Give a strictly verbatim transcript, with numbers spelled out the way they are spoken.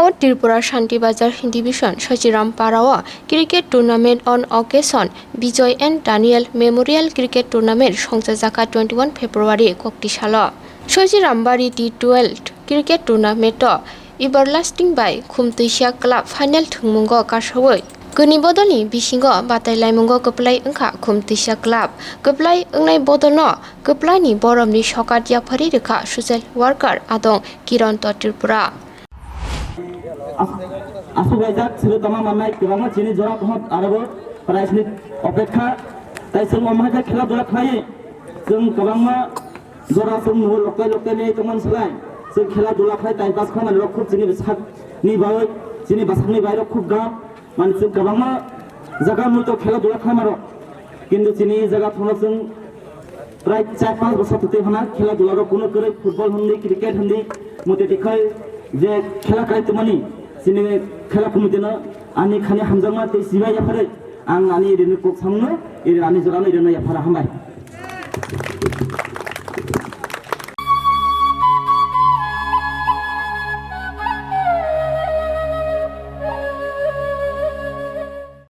O Tripura Shanti Bazar Division Sochiram Para o Cricket Tournament on Occasion Bijoy and Daniel Memorial Cricket Tournament songchajaka twenty-one February kokti salo. Sochiram Bari T twelve Cricket Tournament o Everlasting bai Khumtwisa Club final thwngmungo kasawi kwnwi bodolni bisingo batai laimungo kwplai wngkha Khumtwisa Club. Kwplai wngnai bodolno kwplaini boromni sokat yaphari rwkha social worker Adong Kiron Tripura. As-, aswk laijak, silo tongma mannai kwbangma chini jora pohor aro bo prize ni opekha. Tai chwng omo hai khe khela dula khlaiwi chwng kwbangma jora chwng nugo loklai loklai ni tongmani slai chwng khela dula khlai time pass khlaimani rok khub chini bwsakni bagwi, chini bwsakni bai rok khub gam. Mani chwng kwbangma jaga muitu khela dula khlaima rok. Kintu chini jaga thangno chwng prai char panch bosor twtwi hana khela dula rok kuno kwrwi football hindi, cricket hindi, muitu tikhai je khela kai tongmani chini khela committee no ani khani hamjakma tei sibai yapharwi ang ani rini kok samungno iri ani jorano irino yaphara hambai.